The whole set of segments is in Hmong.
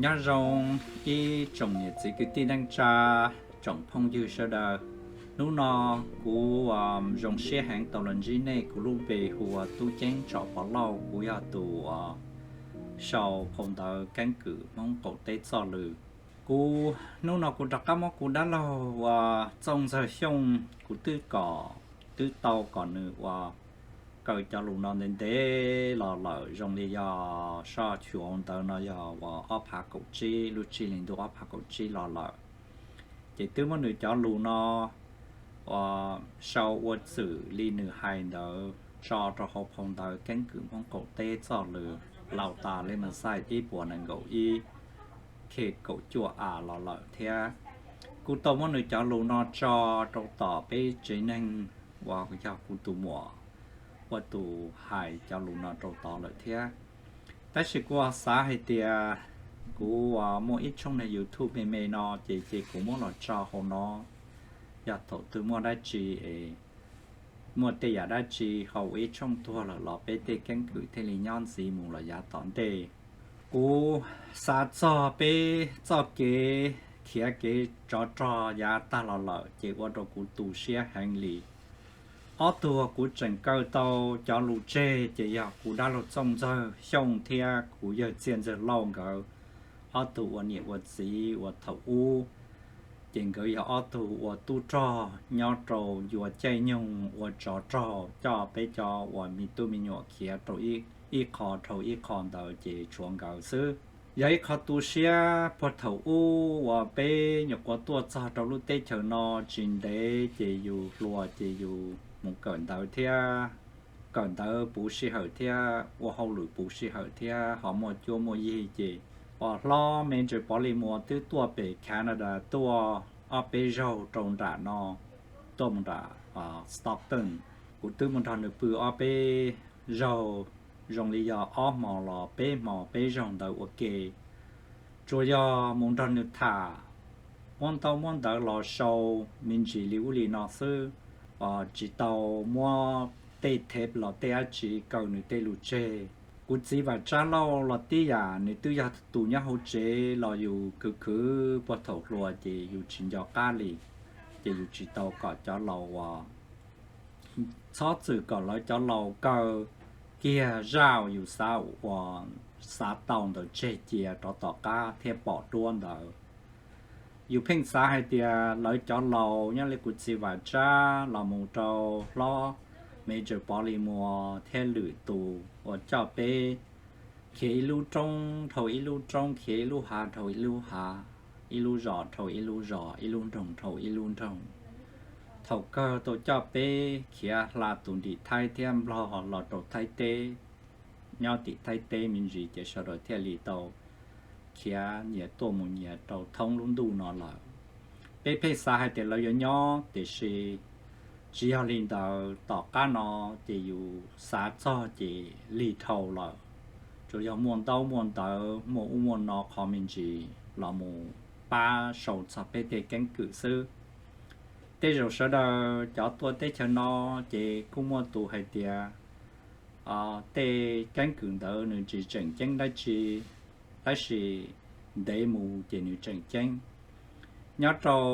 Nyob zoo ib tsoom niam txiv kwv tij neej tsa, tsoom phooj ywg sawv daws. Hnub no kuv zoo siab heev tau los ntsib nej. Kuv lub npe hu ua Tub Ceeb Tsom Pov Lauj, kuv yog tus sau phau ntawv keeb kwm Hmoob qaum teb txoj lw. Kuv, hnub no kuv rov qab muab kuv dab laug uas Txooj Ntxawg Xyooj, kuv twb kom, twb tau kom nws uas kaw cov lus no ntev ntev los lawm, zoo li yog soj xyuas ntawd no yog uas ob phav kaum tsib, lub tsib hlis ntuj ob phav kaum tsib los lawm. Ces twb muab nws cov lus no uas sau ua txwm li nws hais ntawd tso rau hauv phau ntawv keeb kwm Hmoob qaum teb txoj lw, laus tas li mas xais ib puas nees nkaum ib, K kaum cuaj A los lawm thiab. Kuv tau muab nws cov lus no tso rau tom peb tsev neeg uas yog kuv tus muam ua tus hais cov lus no rau tod lawm thiab. Tab sis kuv xav hais tias kuv muaj ib tshooj YouTube me me no ces, ces kuv muab los tso hauv no. Yog thaum twg muaj dab tsi es muaj tej yam dab tsi hauv ib tshooj tuag lawm los peb tej keeb kwm thiaj li nyob ntxiv mus los yav tom ntej. Kuv xav txog peb txoj kev khiav kev tsov rog yav tag los lawm ces ua rau kuv tu siab heev li. Ob tug kuv tseem kaw tau cov lus tseg ces yog kuv dab laug Txooj Ntxawg Xyooj thiab kuv yawg Txiaj Ntxawg Lauj nkawd. Ob tug ua niam ua txiv uas thaum ub ces nkawd yog ob tug ua tub rog nyob rau ncua caij nyoog ua tsov rog coj peb cov uas me tub me nyuam khiav rau ib qho dhau ib qho ntawd ces tshuav nkawd xwb. Yog ib qho tu siab puag thaum ub uas peb nyuam qhuav tuaj txog rau lub teb chaws no tsis ntev ces yus hluas ces yus mus kawm ntawv thiab, kawm ntawv puv sij hawm thiab ua hauj lwm puv sij hawm thiab ho muaj cuab muaj yig ces uas hlob Major Pov Lis Muas twb tuaj pem Canada tuaj ob peb zaug rau nram no, tuaj mus nram Stockton. Kuv twb mus nrog nws pw ob peb zaug, zoo li yog ob hmo los peb hmo peb zaug ntawd ua ke. Tsuas yog mus nrog nws tham, muab ntaub muab ntawv los sau me ntsis li ub li no xwb, tsis tau muab tej tape los tej dab tsi kaw nws tej lus tseg. Kuv txiv Vam Tsab Lauj los tib yam, nws twb yog tus nyob hauv tsev los yus khwv khwv puag thaum hluas ces yus tsis nco qab li, ces yus tsis tau kom cov laus uas, txhob txwm kom lawv cov laus kaw kiag zaj uas yus xav uas xav tau ntawd tseg cia rov tom qab thiab pom duab ntawd. Yus pheej xav hais tias lawv cov laus nyob li kuv txiv Vam Tsab los mus rau hlob Major Pov Lis Muas thiab lwm tus uas coj peb khiav ib lub roob dhau ib lub roob, khiav ib lub hav dhau ib lub hav, ib lub zos dhau ib lub zos, ib lub nroog dhau ib lub nroog. Thaum kawg tau coj peb khiav hla tus nrim Thaib thiab Nplog los rau Thaib teb. Nyob tim Thaib teb me ntsis ces sawv daws thiaj li tau khiav nyias tuaj mus nyias rau thoob lub ntuj no lawm. Peb pheej xav hais tias lawv yuav nyob, tiam sis tsis yog li ntawd. Tom qab no ces yus xav txog ces lig dhau lawm. Tsuas yog muaj ntaub muaj ntawv, muaj ub muaj no qhov me ntsis los mus pab sau txog peb tej keeb kwm xwb. Tej zaum sawv daws cov tuaj teb chaws no ces kuj muaj tus hais tias tej keeb kwm ntawd nws tsis tseem ceeb dab tsi, tab sis ntev mus ces nws tseem ceeb. Nyob rau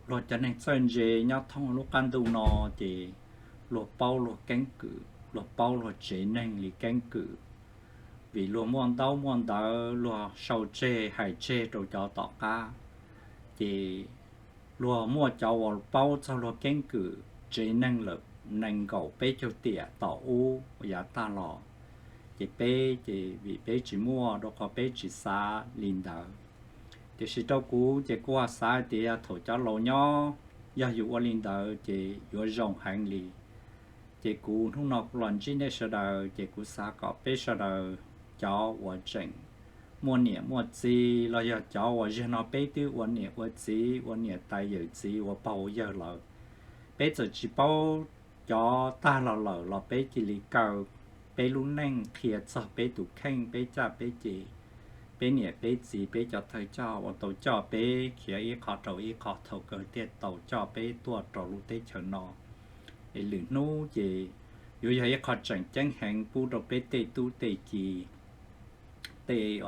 luag cov neeg txawj ntse nyob thoob lub qab ntuj no ces luag paub luag keeb kwm, luag paub luag tsev neeg li keeb kwm, vim luag muaj ntaub muaj ntawv, luag sau tseg hais tseg rau cov tom qab, ces luag muaj cov uas paub txog luag keeb kwm tsev neeg lawm nees nkaum peb caug tiam tom ub yav tag los. Ces peb ces vim peb tsis muaj, rau qhov peb tsis xav li ntawd. Tiam sis rau kuv ces kuv xav tias yog thaum cov laus nyob, yog yus ua li ntawd ces yuav zoo heev li. Ces kuv hnub no kuv los ntsib nej sawv daws ces kuv xav kom peb sawv daws cov uas tseem muaj niam muaj txiv los yog cov uas zaum no peb twb ua niam ua txiv, ua niam tais yawm txiv, ua pog ua yawg lawm, peb txawm tsis paub cov tag los lawm los peb cia li kaw peb lub neej qhia txog peb tus kheej, peb caj peb ces, peb niam peb txiv, peb cov thawj coj uas tau coj peb khiav ib qho rau ib qho, thaum kawg thiaj tau coj peb tuaj rau lub teb chaws no. Es lwm hnub ces yuav yog ib qho tseem ceeb heev pub rau peb tej tub tej ki tej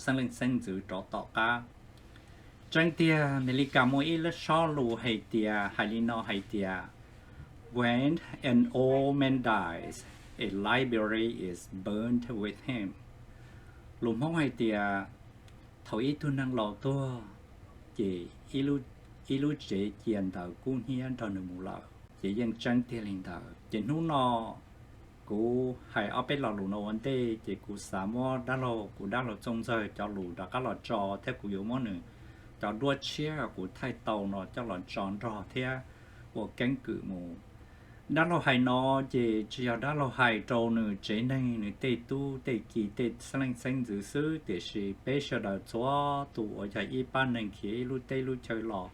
xeeb leej xeeb ntxwv rov tom qab. Tseeb tiag, Amelikas muaj ib lub sob lus hais tias, hais li no hais tias, When an old man dies, a library is burned with him. Lus Hmoob hais tias, thaum ib tug neeg laus tuag, ces ib lub tsev cia ntawv kub hnyiab nrog nws mus lawm. Ces yeej tseeb tiag li ntawd. Ces hnub no kuv hais ob peb lo lus no ua ntej, ces kuv xav muab dab laug, kuv dab laug Txooj Ntxawg cov lus rov qab los tso, thiab kuv yuav muab nws cov duab tshiab kuv thaij tau no coj los tso nrog thiab ua keeb kwm mus. Dab laug hais no ces tsis yog dab laug hais rau nws tsev neeg, nws tej tub tej ki, tej xeeb leej xeeb ntxwv xwb, tiam sis peb sawv daws txhua tus uas yog ib pab neeg khiav ib lub teb lub chaw los,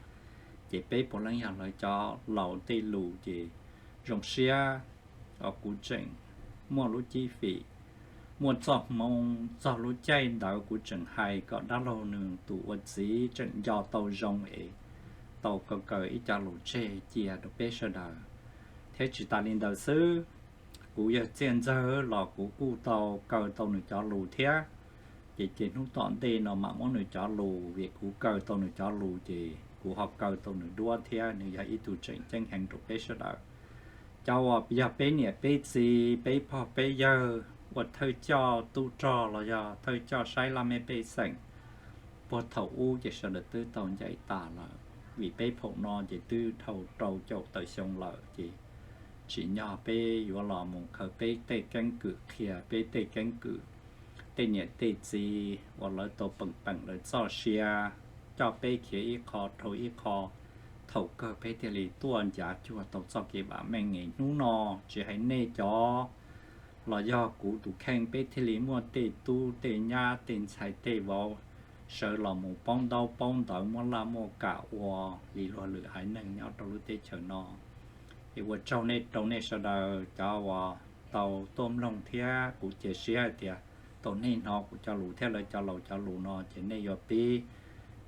ces peb puav leej yog lawv cov laus tej lus. Ces zoo siab uas kuv tseem muaj lub cib fim, muaj txoj hmoo, txog lub caij ntawd kuv tseem hais kom dab laug nws tus ua txiv tseem nco tau zoo es tau kaw kaw ib co lus tseg cia rau peb sawv daws. Thiab tsis tas li ntawd xwb, kuv yawg Txiaj Ntxawg los kuv kuj tau kaw tau nws cov lus thiab. Ces, ces hnub tom ntej no mam muab nws cov lus, vim kuv kaw tau nws cov lus ces kuv ho kaw tau nws duab thiab. Nws yog ib tug tseem ceeb heev rau peb sawv daws. Cov uas yog peb niam peb txiv, peb pog peb yawg ua thawj coj tub rog los yog thawj coj saib laj mej pej xeem, puag thaum ub ces sawv daws twb tau ncaim tas lawm. Vim peb phaum no ces twb dhau rau caum tawm xyoo lawm, ces tsim nyog peb yuav los mus khaws peb tej keeb kwm, qhia peb tej keeb kwm, tej niam tej txiv uas lawv tau peem peem lawv txoj sia coj peb khiav ib qho dhau ib qho, thaum kawg peb thiaj li tuaj ncav cuag tau txoj kev vam meej es hnub no tsis hais nej cov los yog kuv tus kheej, peb thiaj li muaj tej tub tej nyab tej ntxhais tej vauv sawv los mus paub ntaub paub ntawv, muaj laj muaj kam ua li luag lwm haiv neeg nyob rau lub teb chaws no. Es ua tsaug nej, rau nej sawv daws cov uas tau tuaj mloog thiab kuv cia siab hais tias tau nej hnov kuv cov lus thiab lawv cov laus cov lus no ces nej yuav pib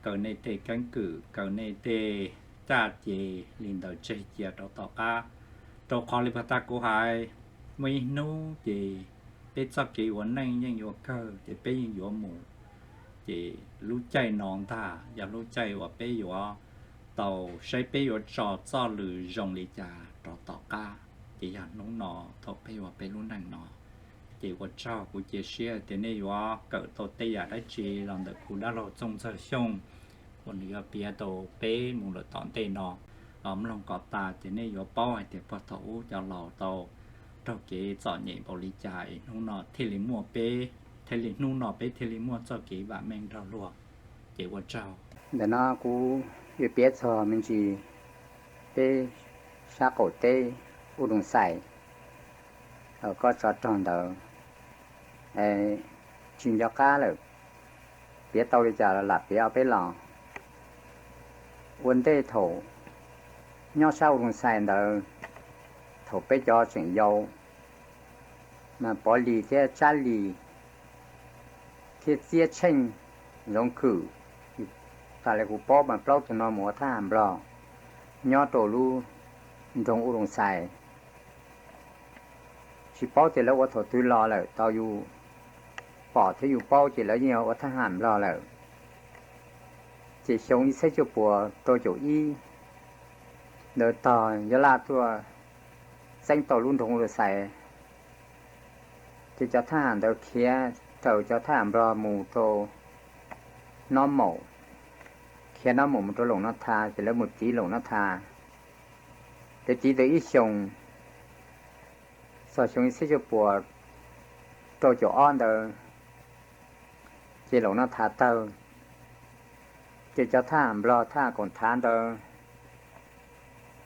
kaw nej tej keeb kwm, kaw nej tej caj ces li ntawd tseg cia rau tom qab. Rau qhov li puag ta kuv hais, muaj ib hnub ces peb txoj kev ua neej yeej yuav kawg ces peb yeej yuav mus. Ces lub caij no ntag yog lub caij uas peb yuav tau saib peb yuav tso txoj lus zoo li cas rau tom qab. Ces yog hnub no thaum peb ua peb lub neej no, ces ua tsaug, kuv cia siab tias nej yuav kawm tau tej yam dab tsi los ntawm kuv dab laug Txooj Ntxawg Xyooj uas nws yuav piav tau peb mus lawm tom ntej no. Mloog kom tas ces nej yuav paub hais tias puag thaum ub cov laus tau raug kev txom nyem npaum li cas es hnub no thiaj li muaj peb, thiaj li hnub no peb thiaj li muaj txoj kev vam meej nrog luag. Ces ua tsaug. Ntawm no kuv yuav piav txog me ntsis peb sab qaum teb Ub Doog Xais, koj tsov rog ntawd, tsis nco qab lawm, piav tau li cas los lam piav ob peb los. Ua ntej thaum nyob sab Ub Doog Xais ntawd, thaum peb cov tseem yau, mas Pov Lis thiab Tsab Lis thiab Txiab Tsheej, Zoov Khwm, tas li kuv paub mas plaub tug no mus ua thab ham Nplog nyob rau lub nroog Ub Doog Xais. Tsis paub tias lawv ua thaum twg los lawm, tau yus pom thiab yus paub ces lawv yeej ua thab ham Nplog lawm. Ces xyoo ib txhiab cuaj puas rau caum ib ntawd tog Yab Laj tuaj txeeb tau lub nroog Ub Doog Xais, ces cov thab ham ntawd khiav raws cov thab ham Nplog mus rau Nob Maum, khiav Nob Maum mus rau Loos Nab Tha, ces lawv mus tiv Loos Nab Tha. Lawv tiv tau ib xyoos, txog xyoo ib txhiab cuaj puas rau caum ob ntawd, ces Loos Nab Tha tawg, ces cov thab ham Nplog thab ham Koom Thav ntawd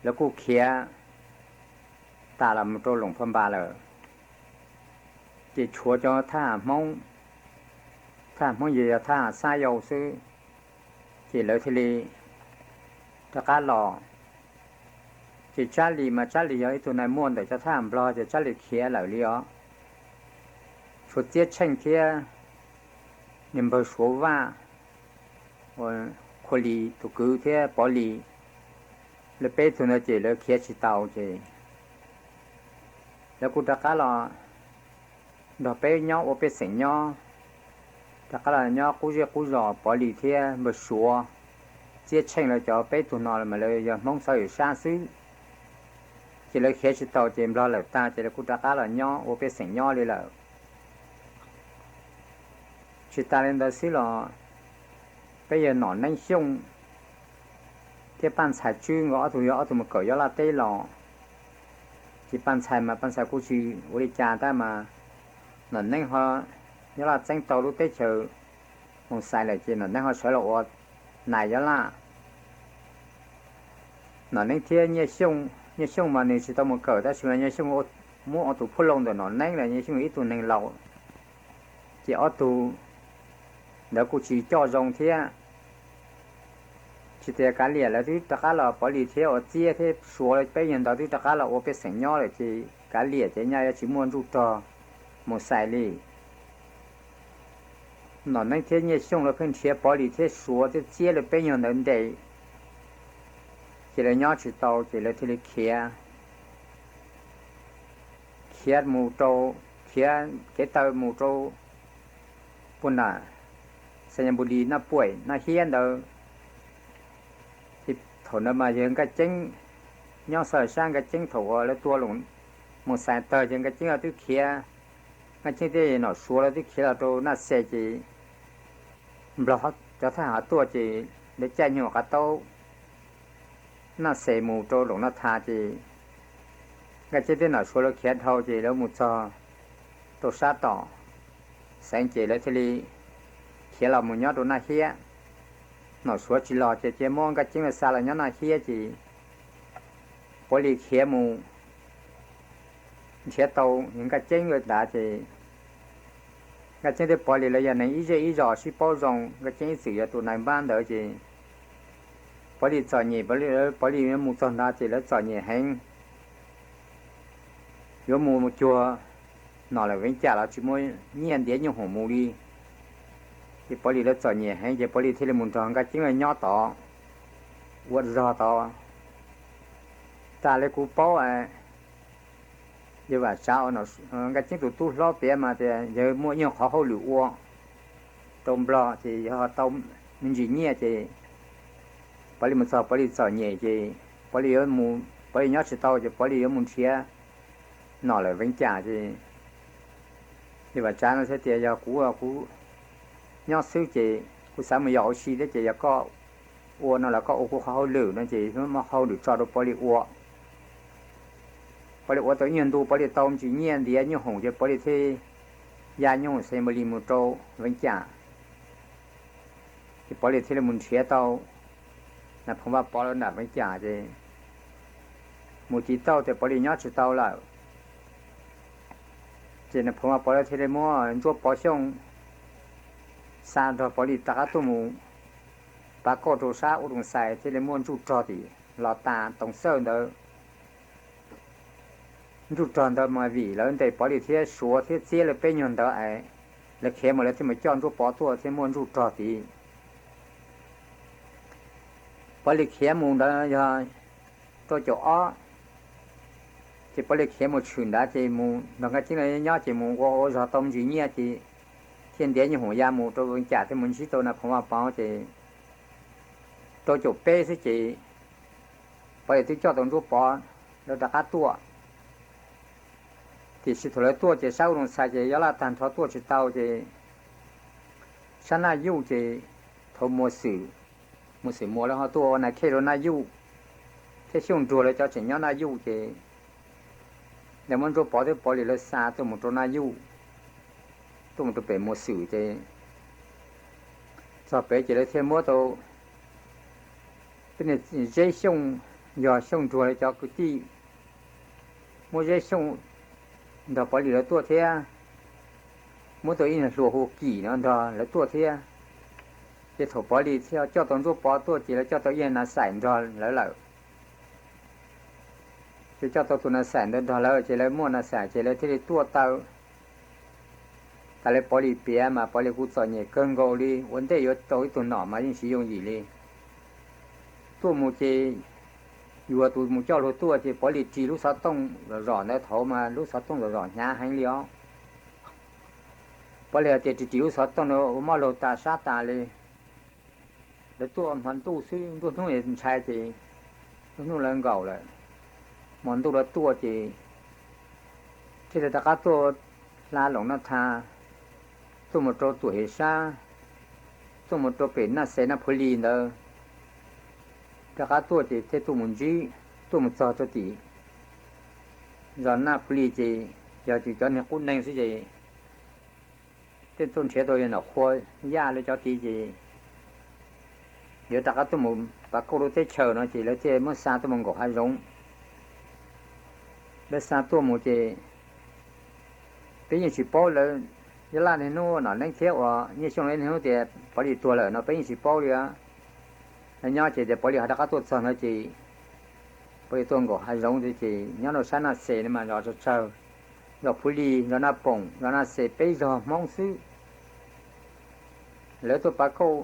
lawv kuj khiav tas los mus rau Loos Phaj Npas lawm. Ces tshuav cov thab ham Hmoob, thab ham Hmoob yog, yog thab ham Xab Yau xwb, ces lawv thiaj li rov qab los. Ces Tsab Lis mas Tsab Lis yog ib tug nais muaj ntawm cov thab ham Nplog ces Tsab Lis khiav lawm li os. Tshuav Txiab Tsheej thiab nws npawg Suav Vaj, Khua Lis tus kwv thiab Pov Lis, lawv peb tug ntawd ces lawv khiav tsis tau ces lawv kuj rov qab los nrog peb nyob ua pej xeem nyob. Rov qab los nyob qub zej qub zos Pov Lis thiab npawg Suav, Txiab Tsheej lawv cov peb tug no mas lawv yog Hmoob Xov Yawm Sab xwb. Ces lawv khiav tsis tau ces Nplog lawm tag ces lawv kuj rov qab los nyob ua pej xeem nyob li lawm. Tsis tas li ntawd xwb los peb yawg Nom Neeb Xyooj thiab Paj Ntxhais Tswb nkawd ob tug yog ob tug mus kawm Yob Laj teb los. Ces Paj Ntxhais mas Paj Ntxhais kuj tsis ua li cas tab mas Nom Neeb ho Yob Laj txeeb tau lub teb chaws Moos Xais lawm ces Nom Neeb ho sawv los ua nais Yob Laj. Nom Neeb thiab Nyiaj Xyooj, Nyiaj Xyooj mas nws tsis tau mus kawm tab sis mas Nyiaj Xyooj muab ua tus phuj lou ntawm Nom Neeb lawm, Nyiaj Xyooj ib tug neeg laus. Ces ob tug ntawd kuj tsis coj zoo thiab. Tsis tas Kav Liam lawv twb rov qab los, Pov Lis thiab uas Txiab thiab Suav peb yawg ntawd twb rov qab los ua pej xeem nyob lawm ces Kav Liam ces nyaj yuav tsis muaj nruj rog Moos Xais li. Nom Neeb thiab Nyiaj Xyooj lawv pheej nrhiav Pov Lis thiab Suav thiab Txiab lawv peb yawg ntawd ntes, ces lawv nyob tsis tau ces lawv thiaj li khiav, khiav mus rau, khiav kev taw mus rau puag nram Xayabuli Naj Puam Naj Hiab ntawd. Ces thaum ntawd mas yawg Nkaj Ceeb nyob Xov Yawm Sab, Nkaj Ceeb thaum uas lawv tua Moos Xais tag yawg Nkaj Ceeb los twb khiav, Nkaj Ceeb thiab Nom Suav lawv twb khiav los rau Naj Xes ces Nplog cov thab ham tuaj ces lawv caij nyuag qav taub Naj Xes mus rau Loos Naj Thas ces Nkaj Ceeb thiab Nom Suav lawv khiav dhau ces lawv mus txog rau sab tom Xeev ces lawv thiaj li khiav los mus nyob rau Naj Hiab. Nom Suav tsis los ces cia muab Nkaj Ceeb lawv xa los nyob Naj Hiab ces Pov Lis khiav mus nrhiav tau Nkaj Ceeb lawv ntawd ces Nkaj Ceeb thiab Pov Lis lawv yog neeg ib zej ib zos sib paub zoo, Nkaj Ceeb ib txwm yog tus nais npab ntawd ces Pov Lis txom nyem, Pov Lis, Pov Lis mus txog ntawd ces lawv txom nyem heev, yuav mus cuag Nom Lawm Veev Cam los tsis muaj nyiaj ntiav nyuj hoom mus li. Ces Pov Lis lawv txom nyem heev ces Pov Lis thiaj li mus nrog Nkaj Ceeb lawv nyob tod ua zog tod. Tas li kuv paub, yawg Vam Tsav, Nkaj Ceeb tus tub hlob piav mas tias yawg muaj ib nyuag qhov hauj lwm ua rau Nplog ces yawg ho tau me ntsis nyiaj ces Pov Lis mus txog Pov Lis txom nyem ces Pov Lis yuav mus, Pov Lis nyob tsis tau ces Pov Lis yuav mus nrhiav Nom Lawm Veev Cam ces yawg Vam Tsav no thiaj tias yog kuv, kuv nyob xwb ces kuv xav mus yos ua si thiab ces yog koj ua no los koj ua kuv qhov hauj lwm no ces muab hauj lwm tso rau Pov Lis ua. Pov Lis ua tau ib nyuag ntu Pov Lis tau me ntsis nyiaj ntiav nyuj hoom ces Pov Lis thiaj ya nyuj hoom Xayabuli mus rau Veev Cam. Ces Pov Lis thiaj li mus nrhiav tau Nas Phoov Vaj Pov lawv nram Veev Cam ces mus tsis tau ces Pov Lis nyob tsis tau lawm. Ces Nas Phoov Vaj Pov lawv thiaj li muab Ntsuab Pov Xyooj xa nrog Pov Lis rov qab tuaj mus pav kauj rau sab Ub Roos Xais thiaj li muaj Ntsuj Rog tim Los Tas Toom Xawj ntawd. Ntsuj Rog ntawd mas vim lawv ntes Pov Lis thiab Suav thiab Txiab lawv peb nyuag ntawd es lawv khiav mus lawv thiaj mus coj Ntsuab Pov tuaj thiaj muaj Ntsuj Rog tid. Pov Lis khiav mus ntawd yog rau caum ob, ces Pov Lis khiav mus tshwm ntawd ces mus nrog Nkaj Ceeb lawv nyob ces mus ua ua zog tau me ntsis nyiaj ces thiaj ntiav nyuj hoom ya mus rau Veev Cam thiaj mus ntsib tau Nas Phoov Vaj Pov ces rau caum peb xwb ces Pov Lis twb coj tau Ntsuab Pov lawv rov qab tuaj. Tiam sis thaum lawv tuaj ces sab Ub Roos Xais ces Yob Laj tag nrho tuaj tsis tau ces sab Naj Yuj ces thaum Muas Xwm, Muas Xwm Muas lawv ho tuaj ua nas khej rau Naj Yuj, thiab Xyooj Nruag lawv cov tseem nyob Naj Yuj ces lawv muab Ntsuab Pov thiab Pov Lis lawv xa tuaj mus rau Naj Yuj, tuaj mus rau pem Muas Xwm ces txog pem ces lawv thiaj muab tau Zeb Xyooj, yog Xyooj Nruag lawv cov kwv tij, muab Zeb Xyooj nrog Pov Lis lawv tuaj thiab, muab tau ib nyuag hluas hu Kim no nrog lawv tuaj thiab. Ces thaum Pov Lis thiaj coj tau Ntsuab Pov tuaj ces lawv coj tau ib nyuag nas xaim nrog lawv lawm. Ces coj tau tus nas xaim ntawd nrog lawv ces lawv muaj nas xaim ces lawv thiaj li tuaj tau. Tas li Pov Lis piav mas Pov Lis kuj txom nyem kawg nkaus li, ua ntej yuav tau ib tug nom mas yeej tsis yooj yim li. Tuaj mus ces yuav tus mus coj luag tuaj ces Pov Lis ris lub xov tooj zom zom ntawd, thaum ub mas lub xov tooj zom zom hnyav heev li os. Pov Lis tias ris ris lub xov tooj no ua mob laug tas sab tas li. Lawv tuaj hmo ntuj xwb, nruab hnub ntshai ces nruab hnub lawv nkaum lawm, hmo ntuj lawv tuaj ces thiaj li rov qab tuaj hla Loos Naj Thas, tuaj mus rau Tuam Hiav Sab, tuaj mus rau pem Naj Xes Naj Phuv Lis ntawd. Rov qab tuaj ces thiaj tuaj mus ntsib, tuaj mus txog rau tim zos Naj Phuv Lis ces yog cov niag qub neeg xwb ces tej tuaj nrhiav tau yog Nom Qhua Yaj lawv cov tid ces yuav rov qab tuaj mus Pav Kauj lub teb chaws no ces lawv thiaj muab xa tuaj mus nkaum hav zoov. Lawv xa tuaj mus ces peb yeej tsis paub lawv, Yab Laj niaj hnub Nom Neeb thiab uas Nyiaj Xyooj niaj hnub tias Pov Lis tuag lawm no peb yeej tsis paub li. Lawv nyob ces tias Pov Lis ho rov qab tuaj txog ntawd ces Pov Lis tuaj nkaum hav zoov ces nyob rau sab Naj Xes no mas zos tsawg tsawg, zos Phuv Lis, zos Naj Poom, zos Naj Xes peb zos Hmoob xwb. Lawv tuaj Pav Kauj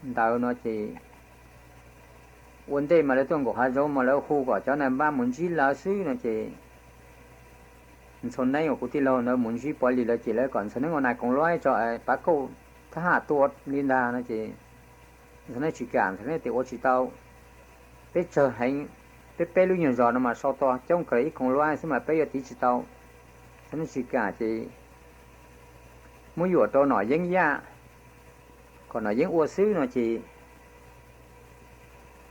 ntawd no ces ua ntej mas lawv tuaj nkaum hav zoov mas lawv hu kom cov nais npab mus ntsib lawv xwb no ces Ntxhoo Neeb uas kuv tij laug ntawd mus ntsib Pov Lis lawv ces lawv kom Ntxhoo Neeb ua nais koom luab tso, Pav Kauj thab ham tua li ntag no ces Ntxhoo Neeb tsis kam, Ntxhoo Neeb tias ua tsis tau, peb tsawg heev, peb peb lub nyuag zos no mas sau tau coob kawg ib koom luab xwb mas peb yuav tiv tsis tau. Ntxhoo Neeb tsis kam ces muab yuam rau Nom Yeeb Yaj, kom Nom Yeeb ua xwb no ces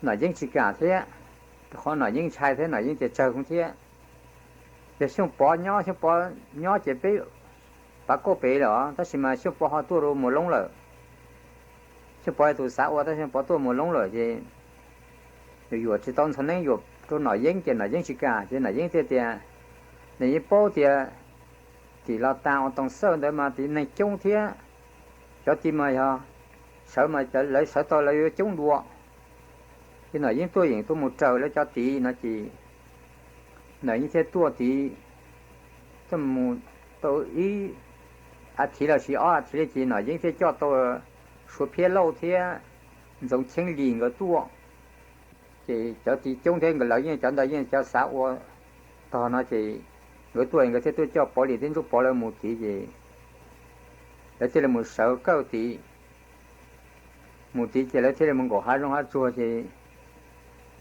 Nom Yeeb tsis kam thiab, rau qhov Nom Yeeb ntshai thiab Nom Yeeb tias tsawg heev thiab. Yog Xyooj Pov nyob, Xyooj Pov nyob ces peb Pav Kauj pem lawm os, tab sis mas Xyooj Pov ho tuaj rau Muas Loob lawm. Xyooj Pov yog tus xav ua tab Xyooj Pov tuaj Muas Loob lawm ces yuam yuam tsis tau Ntxhoo Neeb, yuam rau Nom Yeeb ces Nom Yeeb tsis kam ces Nom Yeeb thiaj tias, Nom Yeeb paub tias tim Los Tas uas Toom Xawj ntawd mas tid neeg coob thiab, cov tid mas yog sawv mas lawv sawv tau lawv yuav coob dua. Ces Nom Yeeb tuaj yeem tuaj mus raws lawv cov tid no ces Nom Yeeb thiaj tuaj tid, tuaj mus tau ib as thiv los sis ob as thiv li ces Nom Yeeb thiaj coj tau Suav Phiab Lauj thiab Ntxoov Cheeb Lis nkawd tuaj. Ces cov tid coob thiab nkawd lawv yeej cov ntawd yeej cov xav ua tog no ces nkawd tuaj nkawd thiaj tuaj coj Pov Lis thiab Ntsuab Pov lawv mus tid ces lawv thiaj li mus sawv kawg tid. Mus tid ces lawv thiaj li mus nkaum hav zoov hav tsuag ces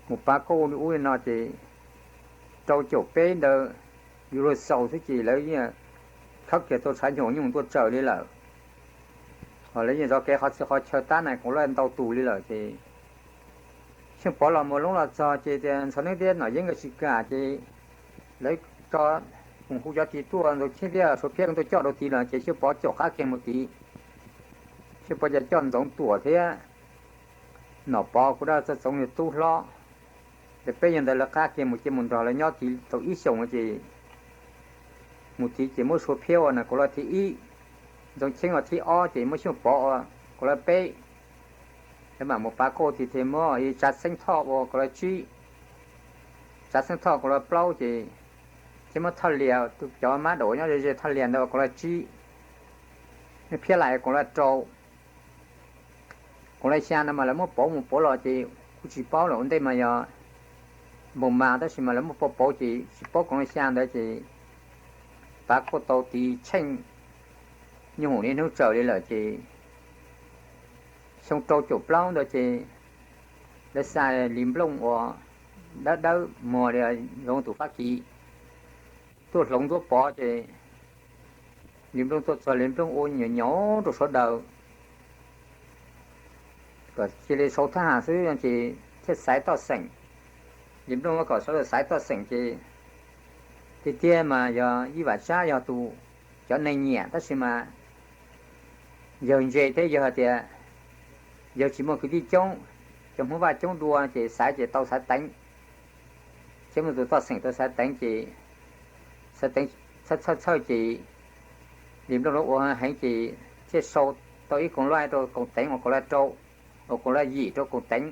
mus Pav Kauj ub li no ces rau caum peb ntawd yus luag xaus xwb ces lawv yeej khawb kiag tau tshav nyuj nyuj tuaj tsaws li lawm. Ho lawv yeej zov kev qhov txhia qhov chaw tab nais koom luab ntau tus li lawm ces Xyooj Pov los Muas Loob los txog ces tias Ntxhoo Neeb thiab Nom Yeeb nkawd tsis kam ces lawv tso mus hu cov tid tuaj, Ntxoov Cheeb thiab Suav Phiab tuaj coj rau tid los ces Xyooj Pov caum qab kiag mus tid. Xyooj Pov ces coj Ntxoov Tuam thiab Nom Pov kuv dab txo Txoov yog tub hlob, ces peb yog ntawd lawv qab kiag mus ces mus nrog lawv nyob tid tau ib xyoos ces mus tid ces muab Suav Phiab ua nais koom luab thib ib, Ntxoov Cheeb ua thib ob ces muab Xyooj Pov ua koom luab peb. Lawv mam mus Pav Kauj tid thiaj muab Tsav Xeeb Thoj ua koom luab tsib, Tsav Xeeb Thoj koom luab plaub ces thiaj muab Thoj Lias, cov mab daum nyob ze ze Thoj Lias ntawd ua koom luab tsib, Phiab Lais koom luab rau. Koom luab xya no mas lawv muab pauv mus pauv los ces kuv tsis paub lawm, ua ntej mas yog npoo mas tab sis mas lawv muab pauv pauv ces tsis paub koom luab xya ntawd ces Pav Kauj tau tiv tsheej nyuj hum niaj hnub tsaws li lawm ces xyoo rau caum plaub ntawd ces lawv xa Lis Nplooj uas dawb dawb muag li zoo tus Fab Kis tuaj hloov Ntsuab Pov ces Lis Nplooj tuaj txog Lis Nplooj ua nyaum nyaum rau sawv daws kom cia li sau thab ham xwb ces thiaj xaiv toj xeem. Lis Nplooj kom sawv daws xaiv toj xeem ces tiag tiag mas yog Yij Vam Tsab yog tus cov neeg nyiam tab sis mas yawg ntse thiab yawg hais tias yawg tsis muaj kwv tij coob, cov Hmoob Vaj coob dua ces xaiv ces tau Xaiv Teev. Thiab muaj tus toj xeem tau Xaiv Teev ces Xaiv Teev txhawj txhawj txhawj ces Lis Nplooj lawv ua heev ces thiaj sau tau ib koom luaj rau Koom Teev uas koom luaj rau, uas koom luaj yim rau Koom Teev.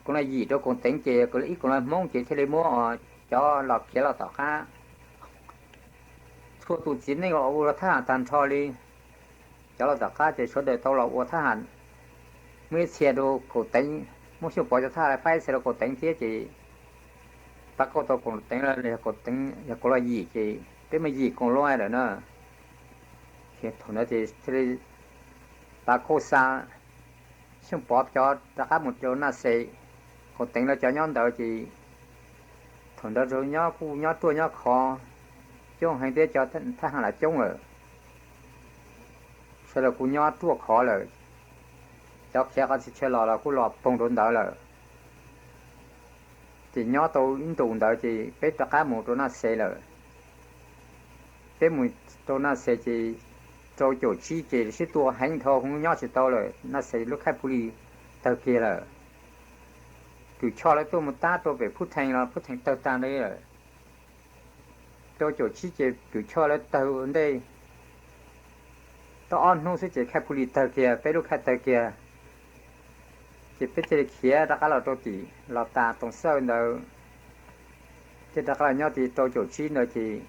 Koom luaj yim rau Koom Teev ces ib koom luaj Hmoob ces thiaj li muab cov los khiav los tom qab. Txhua tus txiv neej los ua thab ham tag nrho li. Cov los tom qab ces sawv daws tau los ua thab ham, muaj ib txhia rau Koom Teev, muab Xyooj Pov cov thab ham faib ib txhia rau Koom Teev thiab ces Pav Kauj tau Koom Teev, Koom Teev yog koom luaj yim ces peb muaj yim koom luaj lawm na. Thaum ntawd ces thiaj li Tav Kauj xa Xyooj Pov cov rov qab mus rau Naj Xes, Qauv Teev lawv cov nyob ntawd ces thaum ntawd nyob kuj nyob ruaj nyob khov coob heev thiab, cov thab ham los coob lawm, sawv daws kuj nyob ruaj khov lawm. Cov khiav qhov txhia chaw los los kuj los poog rau ntawd lawm. Ces nyob tau ib ntus ntawd ces peb rov qab mus rau Naj Xes lawm. Peb mus rau Naj Xes ces rau caum tsib ces sib tua heev dhau, nyob tsis tau lawm, Naj Xes lub khaj phu li tawg kiag lawm. Kws Choj lawv tuaj mus tab rau pem Phub Thees los Phub Thees tawg tag li lawm. Rau caum tsib ces Kws Choj lawv tawg ua ntej tau ob hnub xwb ces khaj phu li tawg kiag, peb lub khaj tawg kiag. Ces peb thiaj li khiav rov qab los rau tim los tas Toom Xawj ntawd, thiaj rov qab los nyob tim rau caum tsib ntawd ces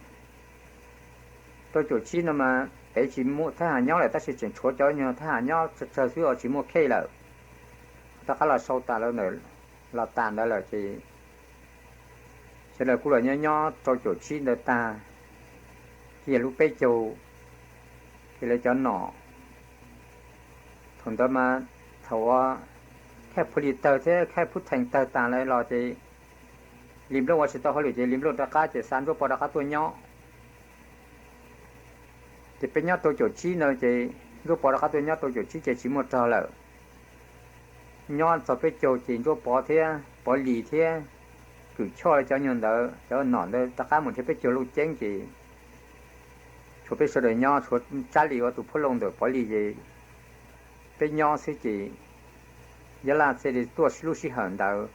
rau caum tsib no mas pem tsis muaj thab ham nyob lawm, tab sis tseem tshuav cov nyuag thab ham nyob tsawg tsawg xwb os, tsis muaj khej lawm. Rov qab los sau tas lawm ntawm los tas ntawd lawm ces sawv daws kuj los nyob nyob rau caum tsib ntawd tag, kiag lub peb caug, ces lawv cov nom. Thaum ntawd mas thaum uas khaj phu li tawg thiab khaj Phub Thees tawg tas lawm los ces Lis Nplooj ua tsis tau hauj lwm ces Lis Nplooj rov qab ces xa Ntsuab Pov rov qab tuaj nyob. Ces peb nyob rau caum tsib ntawd ces Ntsuab Pov rov qab tuaj nyob rau caum tsib ces tsis muaj rog lawm. Nyob txog peb caug ces Ntsuab Pov thiab Pov Lis thiab Kws Choj lawv cov nyuag ntawd, cov nom ntawd rov qab mus nrhiav peb caug Looj Ceeb ces tshuav peb sawv daws nyob, tshuav Tsab Lis ua tus phuab looj ntawm Pov Lis ces peb nyob xwb ces Yab Laj thiaj li tuaj lub sij hawm ntawd,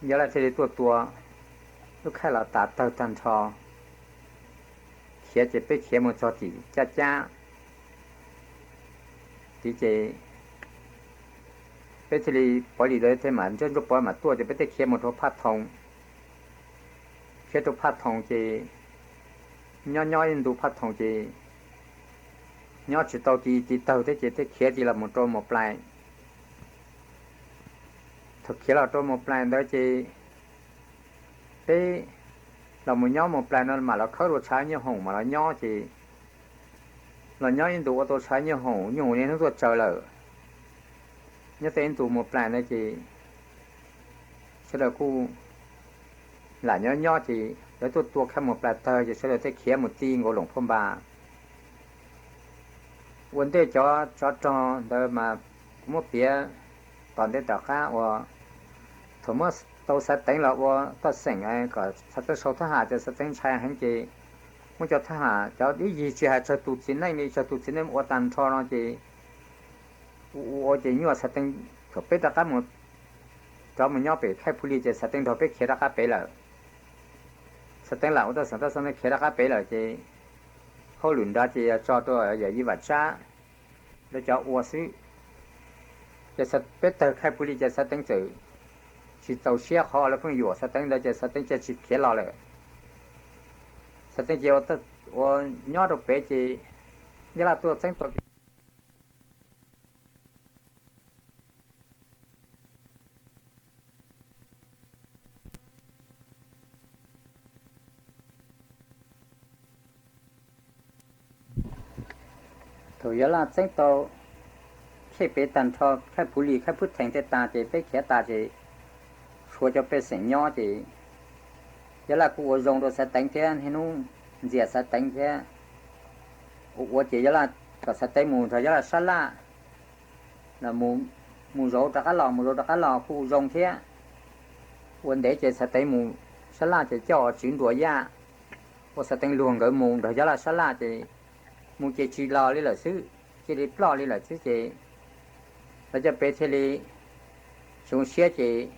Yab Laj thiaj li tuaj tua lub khaj los tas tawg tag nrho. Khiav ces peb khiav mus txog tim Cab Cab tid ces peb thiaj li, Pov Lis ntawd thiaj mam ntsib Ntsuab Pov mam tuaj ces peb thiaj khiav mus rau Phaj Thoo. Khiav rau Phaj Thoo ces nyob nyob ib ntu Phaj Thoo ces nyob tsis tau ti ti tawg thiab ces thiaj khiav tis los mus rau Mus Plais. Thaum khiav los rau Mus Plais ntawd ces peb los mus nyob Mus Plais no mam los khawb rau tshav Nyuj Hoom mam los nyob ces los nyob ib ntus ua tau tshav Nyuj Hoom, Nyuj Hoom niaj hnub tuaj tsaws lawm. Nyob tau ib ntus Mus Plais ntawd ces sawv daws kuj lam nyob nyob ces lawv tuaj tua khaj Mus Plais tawg ces sawv daws thiaj khiav mus ti nkaus Loos Phaj Npas. Ua ntej cov tsov rog ntawd mas kuv muab piav tom ntej tom qab uas thaum muab tau Xaiv Teev los ua toj xeem kom Xaiv Teev sau thab ham ces Xaiv Teev ntshai heev ces muab cov thab ham cov ib yig tsis hais tsawg tus txiv neej li, tsawg tus txiv neej ua tag nrho no ces ua ua ces nyuaj Xaiv Teev, thaum peb rov qab mus, rov mus nyob pem khaj Phu Li ces Xaiv Teev nrog peb khiav rov qab pem lawm. Xaiv Teev lam ua toj xeem toj xeem khiav rov qab pem lawm ces hauj lwm nrad ces yog tso rau yawm yij Vam Tsab lawv cov ua xwb. Ces peb tawg khaj Phu Li ces Xaiv Teev txawm tsis txaus siab qhov lawv pheej yuam Xaiv Teev ntawd ces Xaiv Teev cia tsis khiav los lawm. Xaiv Teev ces ua nyob rau pem ces Yab Laj tuaj txeeb tau Thaum Yab Laj txeeb tau khej pem tag nrho, khaj Phu Li khaj Phwb Thees tej tas ces peb khiav tas ces tshuav cov pej xeem nyob ces Yab Laj kuj ua zoo rau Xaiv Teev thiab niaj hnub ntxias Xaiv Teev thiab ua ua ces Yab Laj kom Xaiv Teev mus nrog Yab Laj sab laj, mus zov rov qab los mus zov rov qab los kuj ua zoo thiab. Ua ntev ces Xaiv Teev mus sab laj ces coj tswv nruas yaj ua Xaiv Teev luag nkawd mus nrog Yab Laj sab laj ces mus ces tsis los li lawm xwb, cia li ploj li lawm xwb ces lawv cov pem thiaj li zoo siab ces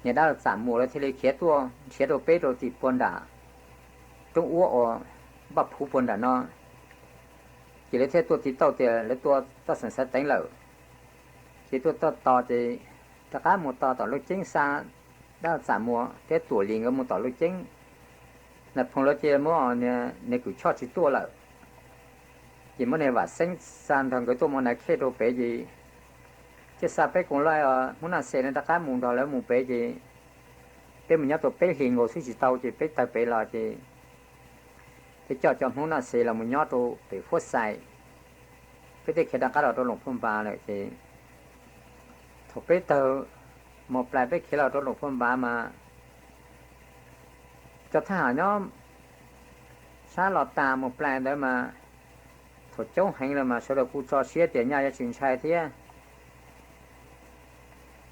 niam dab laug Txam Muas lawv thiaj li khiav tuaj nrhiav rau peb rau tim puag nram roob uab uas Npaj Phuv puag nram no ces lawv thiaj tuaj tiv tauj tias lawv tua toj xeem Xaiv Teev lawm. Ces tuaj toj tos ces rov qab mus tos tom Looj Ceeb xa dab laug Txam Muas thiab Tuam Lis nkawd mus tom Looj Ceeb. Nas Phoom lawv ces muab niag Kws Choj tsis tuaj lawm, ces muab niag Vam Xeeb xa nrog nkawd tuaj mus nais khej rau pem ces thiaj xa peb koom laij Hmoob Naj Xes no rov qab mus nrog lawv mus pem ces peb mus nyob tau peb hlis nkaus xwb tsis tau ces peb tawg pem los ces Peb coj cov Hmoob Naj Xes los mus nyob rau pem Huab Xais, peb thiaj khiav rov qab los rau Loos Phaj Npas lawm ces thaum peb tawg Moos Plais peb khiav los rau Loos Phaj Npas mas cov thab ham nyob sab Los Tas Moos Plais ntawd mas thaum coob heev lawm mas sawv daws kuj tso siab tias nyaj yuav tsis ntshai thiab.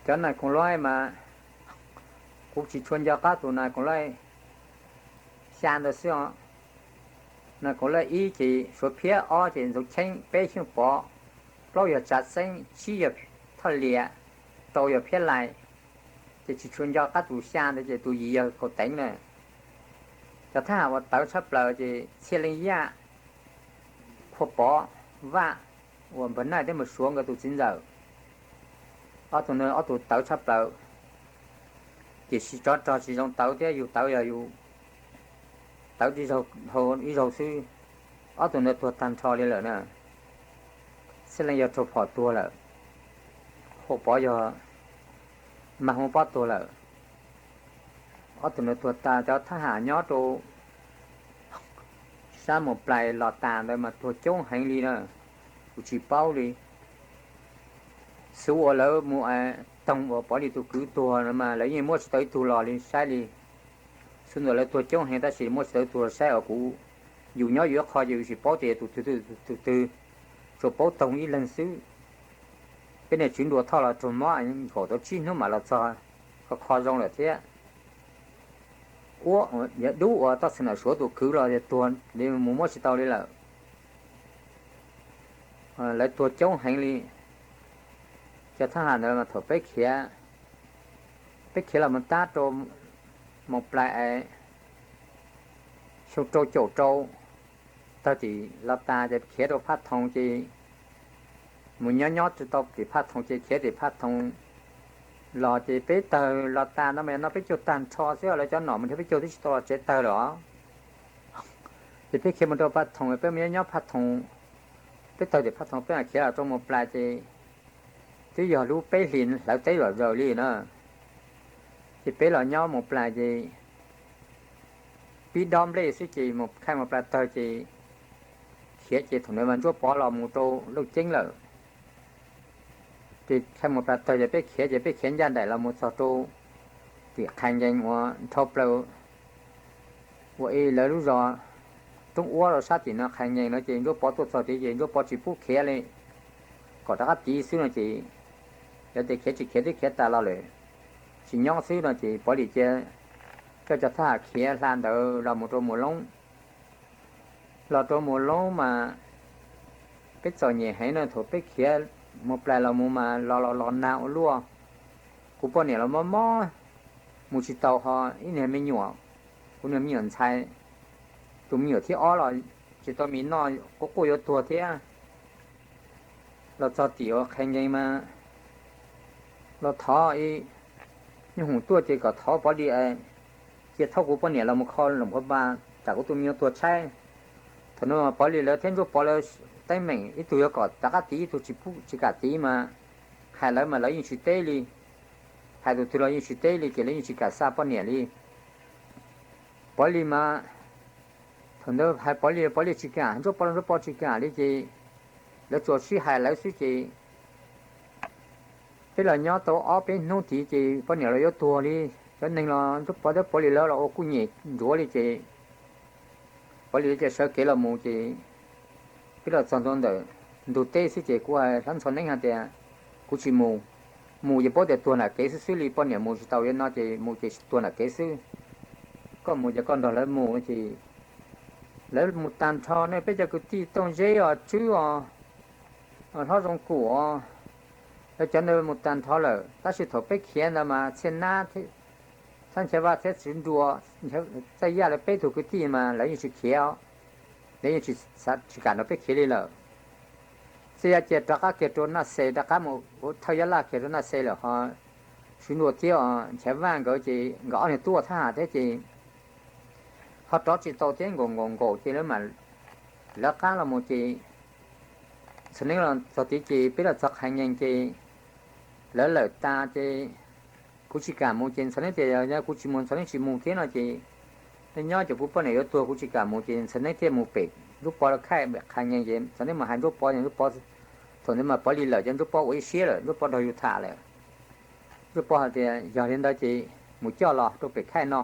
Cov Nais Koos Laib mas kuv tsis tshua nco qab tus Nais Koos Laib xya ntawd xwb os. Nais Koos Laib ib ces Suav Phiab, ob ces Ntxoov Cheeb, peb Xyooj Pov, plaub yog Tsav Xeeb, tsib yog Thoj Lias, rau yog Phiab Lais. Ces tsis tshua nco qab tus xya ntawd ces tus yim yog Kaus Teev na. Cov thab ham uas tawv tshaj plaws ces Txhiaj Leej Yaj, Khua Pov, Vaj, uas Npawg Naij thiab Npawg Suav nkawd tus txiv ntxawm. Ob tug ntawd ob tug tawv tshaj plaws, tiam sis tsov rog tsis zoo tawv thiab, yus tawv yog yus tawv dhau ib zaug xwb. Ob tug ntawd tuag tag nrho li lawm na. Txhiaj Leej yog raug phom tuag lawm, Khua Pov yog mag hoob pob tuag lawm. Ob tug ntawd tuag tas, cov thab ham nyob rau sab Moos Plais Los Tas ntawd mas tuag coob heev li na, kuv tsis paub li. Xub uas lawv mus toog uas Pov Lis tus kwv tuag no mas lawv yeej muab tsis tau ib tug los li saib li. Xub ntawd lawv tuag coob heev tab sis muab tsis tau ib tug los saib os kuv. Yus nyob yus ib qho ces yus tsis paub tias tus twg tus twg, tsuas paub toog ib leeg xwb. Peb niag tswv nruas Thoj los raug mob nkaum tau tsib hnub mam los txog, kho kho zoo lawm thiab. Ua, dub uas toj xwm nam Suav tus kwv los yog tuag li mus muab tsis tau li lawm. Lawv tuag coob heev li. Cov thab ham ntawd mas thaum peb khiav, peb khiav los mus tab rau Moos Plais es xyoo rau caum rau, tawg tim Los Tas ces khiav rau Phaj Thoos ces mus nyob nyob tsis tau tim Phaj Thoos ces khiav tim Phaj Thoos los ces peb tawg Los Tas no mas no peb caug tag nrho xwb, lawv cov nom mus nrhiav peb caug twb tsis tau los tsev tawg lawm os. Ces peb khiav mus rau Phaj Thoos, peb mus nyob nyob Phaj Thoos, peb tawg tim Phaj Thoos peb mam khiav los rau Moos Plais ces twb yog lub peb hlis hlawv teb zom zaws li na. Ces peb los nyob Moos Plais ces pib dob nplej xwb ces mus khai Moos Plais tawg ces khiav ces thaum ntawd mas Ntsuab Pov los mus rau Looj Ceeb lawm. Ces khai Moos Plais tawg ces peb khiav ces peb khiav ncaj nraim los mus txog rau tim Qhais Nkees uas dhau plaws ua ib lawv lub zos Roob Uab rau sab tim no Qhais Nkees no ces Ntsuab Pov tuaj txog tid ces Ntsuab Pov tsis pub khiav li, kom rov qab tiv xwb no ces lawv tias khiav tsis khiav twb khiav tas los lawm, tsis nyob xwb no ces Pov Lis cia coj cov thab ham khiav hla ntawd los mus rau Mus Loob. Los rau Mus Loob mas peb txom nyem heev no, thaum peb khiav Moos Plais los mus mas los los los nag ua luaj. Kuv poj niam los mob mob mus tsis tau, ho ib niag me nyuam, kuv niag me nyuam ntxhais, tus me nyuam thib ob los tsis tau mis noj, quaj quaj yuav tuag thiab. Los txog tim uas Qhais Nkees mas los thov ib nyuag hum tuaj ces kom thov Pov Lis cia thauj kuv poj niam los mus kho Loos Phaj Npas tsam kuv tus me nyuam tuag tshaib. Thaum no Pov Lis lawv thiab Ntsuab Pov lawv teeb meem ib tug yuav kom rov qab tiv ib tug tsis pub tsis kam tiv mas hais lawv mas lawv yeej tsis teb li. Hais tus twg los yeej tsis teb li ces lawv yeej tsis kam xa poj niam li. Pov Lis mas thaum ntawd hais Pov Lis, Pov Lis tsis kam, Ntsuab Pov los Ntsuab Pov tsis kam li ces lawv tsuas sib hais lawv xwb ces peb los nyob tau ob peb hnub tid ces poj niam los yuav tuag li. Cov neeg los Ntsuab Pov thiab Pov Lis lawv los ua kuj nyem ntsuav li ces Pov Lis cia sawv kev los mus ces peb los txog ntua ntawm ntug teb xwb ces kuv hais Hlob Ntxhov Neeb hais tias kuv tsis mus, mus ces paub tias tuag nram kev xwb xwb li, poj niam mus tsis tau li no ces mus ces tuag nram kev xwb. Koj mus ces koj nrog lawv mus ces lawv mus tag nrho ne, peb cov kwv tij Tooj Zeb os, Tswb os, Hlob Zoo Kum os, lawv cov ntawd mus tag nrho lawm. Tab sis thaum peb khiav ntawd mas Txhiaj Nab, Xab Nchaiv Vaj thiab Tswv Nruas, Txaj Yaj lawv peb tug kwv tij mas lawv yeej tsis khiav, lawv yeej tsis kam nrog peb khiav li lawm. Txaj Yaj cia rov qab kiag rau Naj Xes, rov qab mus ua thawj Yab Laj kiag rau Naj Xes lawm ho Tswv Nruas thiab Nchaiv Vaj nkawd ces nkawd ob niag tub ua thab ham thiab ces ho rov tsis tau thiab, nkaum nkaum nkaum ces lawv mam lawv qab los mus ces Ntxhov Neeb los txog tid ces peb los txog Qhais Nkees ces lawv lawm tas ces kuv tsis kam mus ces Ntxhov Neeb tias yog kuv tsis mus Ntxhov Neeb tsis mus thiab no ces Nyob ces kuv poj niam yuav tuag kuv tsis kam mus ces Ntxhua Neeb thiaj mus pem Ntsuab Pov lawv khaij qha nyeeg ces Ntxhua Neeb mus hais Ntsuab Pov, Ntsuab Pov, thaum ntawd mas Pov Lis lawm ces Ntsuab Pov ua ib siab lawm, Ntsuab Pov nrog yus tham lawm. Ntsuab Pov hais tias yog li ntawd ces mus coj los rau pem khaij no,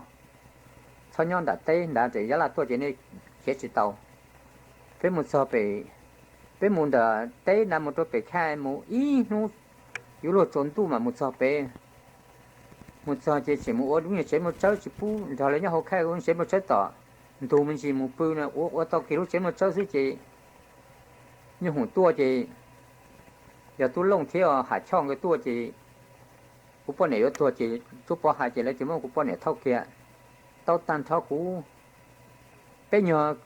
txhob nyob nram teb nrad ces Yab Laj tuaj ces nej khiav tsis tau. Peb mus txog pem, peb mus nram teb nrad mus rau pem khaij mus ib hnub yuav luag tsaus ntuj mas mus txog pem. Mus txog ces tseem mus ua lub niag tsev muaj tsawb tsis pub nrog lawv nyob hauv khaij, ua lub tsev muaj tsawb tom ntug me ntsis mus pw no, ua ua tau kiag lub tsev muaj tsawb xwb ces Nyuj Hoom tuaj ces yog Tub Looj thiab Ham Choj nkawd tuaj ces kuv poj niam yuav tuag ces Ntsuab Pov hais ces lawv tias muab kuv poj niam thauj kiag, tau tag nrho kuv peb nyuag,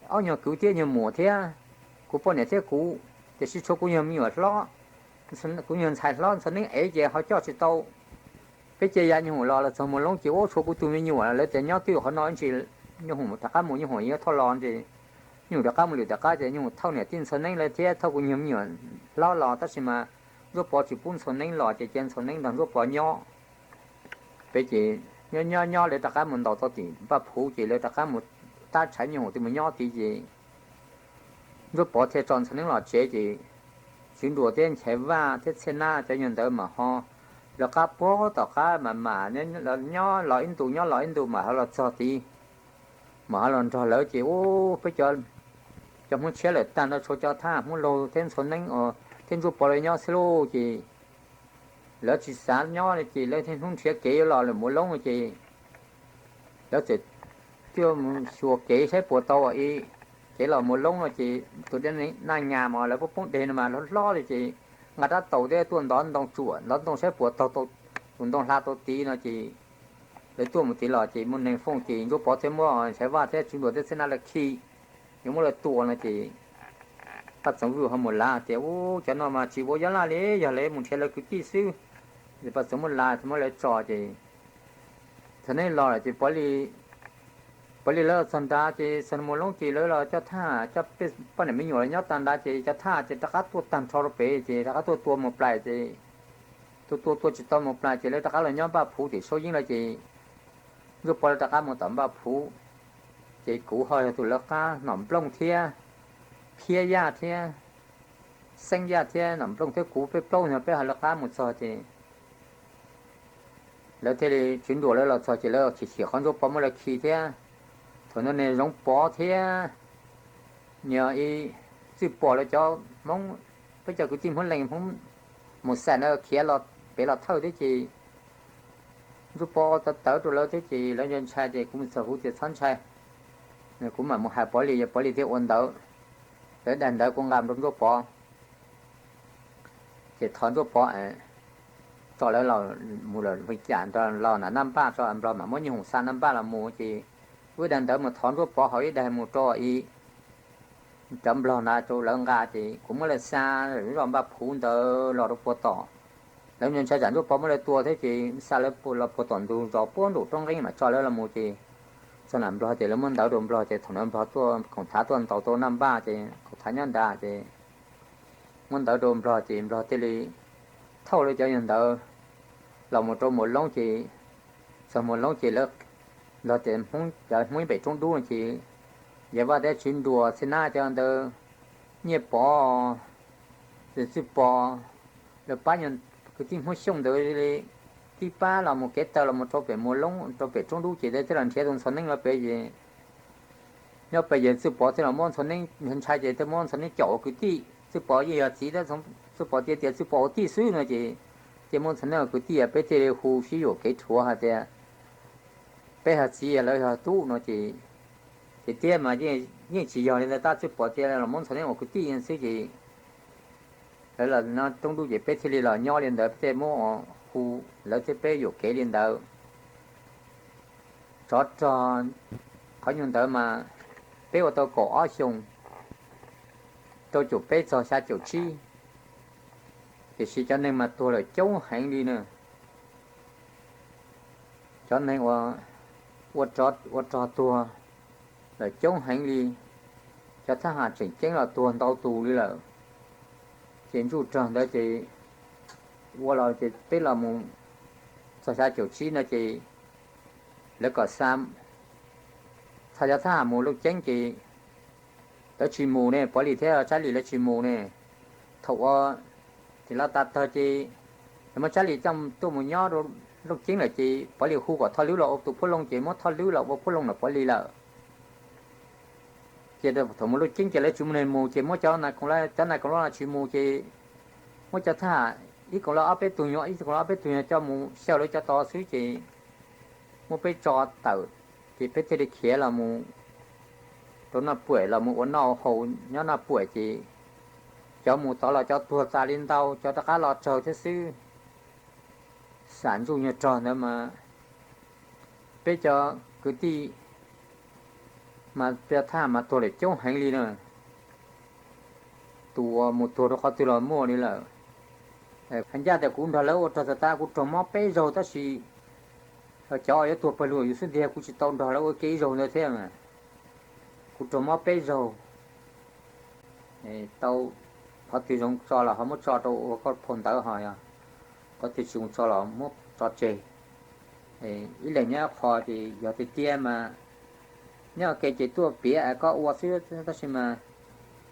ob nyuag kwv thiab nyuag muam thiab kuv poj niam thiab kuv, tiam sis tshuav kuv nyuag me nyuam hlob, kuv nyuag ntxhais hlob Ntxhua Neeb ev ces ho coj tsis tau. Peb cia ya Nyuj Hoom los los txog Muas Loob ces ua tshuav kuv tus me nyuam, lawv tias nyob twj ywm qhov no ntsis, Nyuj Hoom rov qab mus, Nyuj Hoom yuav thauj los ntsis, Nyuj Hoom rov qab mus lwm tom qab ces Nyuj Hoom thauj niam tij Ntxhua Neeb lawv thiab thauj kuv nyuag me nyuam hlob los tab sis mas Ntsuab Pov tsis pub Ntxhua Neeb los ces cia Ntxhua Neeb nrog Ntsuab Pov nyob. Peb ces nyob nyob nyob lawv rov qab mus ntaus tau tim Npaj Phuv ces lawv rov qab mus tab tshaiv Nyuj Hoom twb mus nyob tid ces Ntsuab Pov thiaj tso Ntxhua Neeb los tsev ces Tswv Nruas thiab Nchaiv Vaj thiab Txhiaj Nab cov nyuag ntawd mas ho lawv qab puag tom qab mas mam nyob los ib ntus nyob los ib ntus mas ho los txog tid, mas ho los nrog lawv ces ua peb cov Hmoob tshiab lawm tag nrho tshuav cov thab Hmoob laug thiab Ntxhua Neeb thiab Ntsuab Pov lawv nyob xwb lauj ces lawv tsis xav nyob ces lawv thiaj hnub nrhiav kev yuav los lawm Muas Loob ces lawv txawm tuaj mus xyuas kev saib puas tau ib kev los Muas Loob no ces tus dej Naj Nyas mas lawv poob poob deg no mas hlob hlob li ces nqa rab taus thiab tuaj ntov ntoo tsuam ntov ntoo saib puas tau tus ntoo hla tau tid no ces lawv tuaj mus tid los ces muaj neeg fooj ces Ntsuab Pov thiaj muab Nchaiv Vaj thiab Tswv Nruas thiab Txhiaj Nab lawv khi yuav muab lawv tua no ces Paj Txoov Vwj ho mus lav tias ub cov no mas tsis ua Yab Laj li, yog lawv mus nrhiav lawv kwv tij xwb. Ces Paj Txoov muab lav muab lawv tso ces Ntxhua Neeb los lawm ces Pov Lis lawv los txog nrad ces txog Muas Loob ces lawv los coj thaj coj poj niam me nyuam los nyob tag nrad ces cov thaj ces rov qab tuaj tag nrho rau pem ces rov qab tuaj tua Mus Plais ces tua tua tua tsis tau Mus Plais ces lawv rov qab los nyob Npaj Phuv tim Saub Yeeb lawm ces Ntsuab Pov lawv rov qab mus tom Npaj Phuv ces kuv ho yog tus lawv qab Nom Nplooj thiab Phiab Yaj thiab Xeeb Yaj thiab Nom Nplooj thiab kuv peb plaub no peb ho lawv qab mus txog ces lawv thiaj li Tswv Nruas lawv los txog ces lawv chim chim qhov Ntsuab Pov muab lawv khi thiab thaum no niag Zoov Pov thiab niag ib Txwj Pom lawv cov Hmoob, peb cov kwv tij Hmoob Lees Hmoob Mus Xais na khiav los pem los thawj thiab ces Ntsuab Pov tawv tawv rau lawv thiab ces lawv ntshai ntshai ces kuv mus txog kuv tias txhob ntshai, kuv mam mus hais Pov Lis, yog Pov Lis thiaj ua ntawv. Lawv daig ntawv kuv nqa rau Ntsuab Pov ces thov Ntsuab Pov tso lawv los mus lawm li cas los nram Naj Npaj tso Nplog mam muab Nyuj Hoom xa Naj Npaj los mus ces wb daig ntawv mus thov Ntsuab Pov haus ib daig mus rau ib cov Nplog na rau lawv nqa ces kuv muab lawv xa zos Npaj Phuv ntawd los rau puag tom. Lawv ntshai tsam Ntsuab Pov muab lawv tua thiab ces xa lawv los puag tom ntug zos puag nraum roob nqeeb mam tso lawv los mus ces txog nram Nplog ces lawv muab ntawv rau Nplog ces thaum ntawd Nplog tuaj koom thav tuaj ntaus tau Naj Npaj ces koom thav nyob nrad ces muab ntawv rau Nplog ces Nplog thiaj li thauj lawv cov yog ntawd los mus rau Muas Loob ces txog Muas Loob ces lawv Nplog tias Hmoob cov Hmoob pem roob dub no ces Yaj Vaj thiab Tswv Nruas Txhiaj Nab cov ntawd, Nyiaj Pov, Txwj Pov, lawv pab nyuag kwv tij Hmoob Xyooj ntawd li tib pab los mus kev taw los mus rau pem Muas Loob rau pem roob dub ces thiaj los nrhiav tus Ntxhua Neeb los pem ces nyob pem ces Txwj Pov thiaj los muab Ntxhua Neeb ntshai ces thiaj muab Ntxhua Neeb caum ua kwv tij. Txwj Pov yeej yog txiv thiab, Txwj Pov tias tias Txwj Pov ua tij xwb no ces thiaj muab Ntxhua Neeb ua kwv tij, peb thiaj li hu sib yuam kev rhuav hais tias peb yog txiv lawv yog tub no ces, ces tiag mas yeej tsis yog li ntawd tab Txwj Pov tias los muab Ntxhua Neeb ua kwv tij xwb ces lawv los no roob dub ces peb thiaj li los nyob li ntawd, peb thiaj muab hu lawv thiab peb yuam kev li ntawd. Tsov rog qhov nyuag ntawd mas peb ua tau kaum ob xyoos, rau caum peb txog xya caum tsib, tiam sis cov neeg mas tuag lawm coob heev li na. Cov neeg ua, ua rog tuag lawm coob heev li. Cov thab ham tseem ceeb los tuag ntau tus li lawm. Ces ntsuj rog ntawd ces ua los ces peb los mus txog xya caum tsib no ces lawv kom xa Thaum cov thab ham mus Looj Ceeb ces lawv tsis mus ne, Pov Lis thiab Tsab Lis lawv tsis mus ne. Thaum uas tim los tas tag ces lawv muab Tsab Lis coj tuaj mus nyob rau Looj Ceeb lawm ces Pov Lis hu kom Thoj Lwb los ua tus phuab loog ces muab Thoj Lwb los ua phuab loog ntawm Pov Lis lawm. Ces thaum mus Looj Ceeb ces lawv tsis muaj neeg mus ces muab cov nais koos, cov nais koos los tsis mus ces muab cov thab ham ib koom los ob peb tug nyuag, ib koom los ob peb tug nyuag coj mus xyaw lawv cov tod xwb ces muab peb tso tawm, ces peb thiaj li khiav los mus rau Naj Puam los mus ua noj haus nyob Naj Puam ces cov mus tod los cov tuag tas li ntau, cov rov qab los tsawg thiab xwb. Sam ntsuj nyuag rog ntawd mas peb cov kwv tij mas peb thab ham mas tuag lawm coob heev li na. Tus uas mus tuag rau qhov twg los muaj li lawm. Hais ncaj tias kuv nrog lawv ua rog tas tas kuv raug mob peb zaug tab sis cov uas yuav tuag pawg lug yus xub ntiag kuv tsis tau nrog lawv ua ke ib zaug ntawd thiab mas. Kuv raug mob peb zaug. Tau qhov twg zoo tso los ho muab tso rau ua koj phau ntawv ho yog qhov twg tsis zoo tso los muab tso tseg. Ib leeg nyob qho ces yog tiag tiag mas nyob ua ke ces tuaj piav koj ua xwb tab sis mas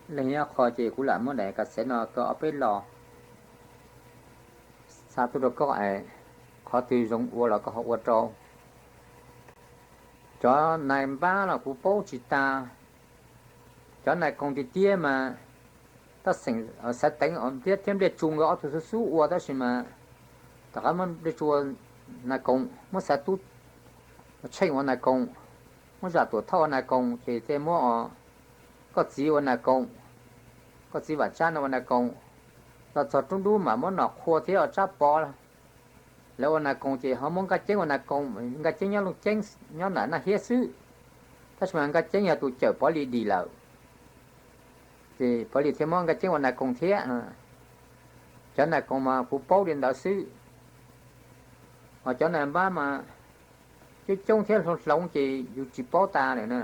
ib leeg nyob qho ces kuv lam muab daim kas xev no kaw ob peb los xa tuaj rau koj es qhov twg zoo ua los koj ho ua rau. Cov nais npab los kuv paub tsis tas. Cov nais koos tiag tiag mas Taj Xeem, Xaiv Teev thiab Npliaj Tsu nkawd ob tug xub xub ua tab sis mas tom qab muab Npliaj Tsu ua nais koos, muab Xaiv Tub Tsheej ua nais koos, muab Zam Tuam Thoj ua nais koos ces thiaj muab koj txiv ua nais koos, koj txiv Vam Tsab no ua nais koos. Los txog rub nrub mas muab Nom Qhua thiab Tsab Pov lawv ua nais koos ces ho muab Nkaj Ceeb ua nais koos. Nkaj Ceeb nyob Looj Ceeb nyob nram Naj Hiab xwb, tab sis mas Nkaj Ceeb yog tus cawm Pov Lis dim lawm, ces Pov Lis thiaj muab Nkaj Ceeb ua nais koos thiab. Cov nais koos mas kuv paub li ntawd xwb. Ho cov nais npab mas coob coob thiab hloov hloov ces yus tsis paub tas lawm na.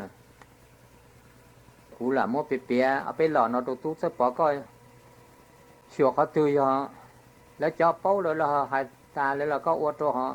Kuv lam muab piav piav ob peb los no rau tub Txawj Pov koj, xyuas qhov twg yog lawv cov paub lawv los hais tas lawv los koj ua rau ho